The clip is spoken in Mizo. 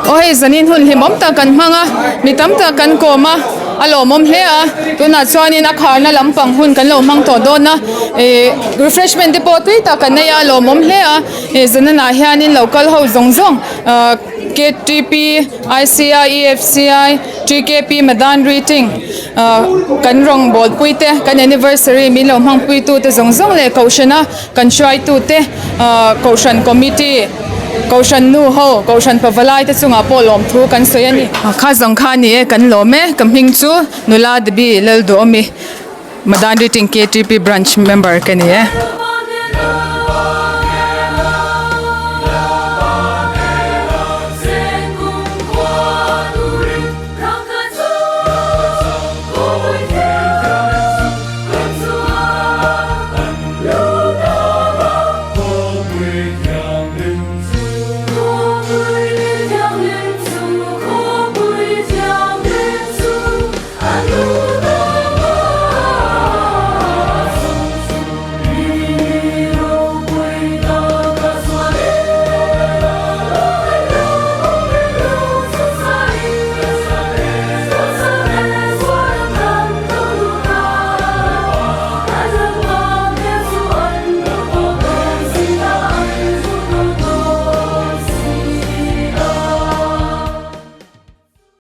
Aw hei zanin hun hlimawm tak kan hmang a, mi tam tak kan kawm a, a lawmawm hle a, tunah chuanin a kharna lampang hun kan lo hmang tawh dawn a, ih refreshment te pawh tui tak kan nei a, a lawmawm hle a, ih zananah hianin lo kal ho zawng zawng ah ktp, ICI, EFCI, TKP, Madan Greeting ah kan rawngbawlpui te, kan anniversary min lo hmangpui tu te zawng zawng leh kohhrana Kan hruaitute, Kohhran Committee, Kohhran nu ho, Kohhran pavalai te chungah pawh lawmthu kan sawi a ni. Kha zawng kha a ni e, kan lawm e. Ka hming chu Nula Debbie Lalduhawmi, Madan Riting KTP Branch member ka ni e.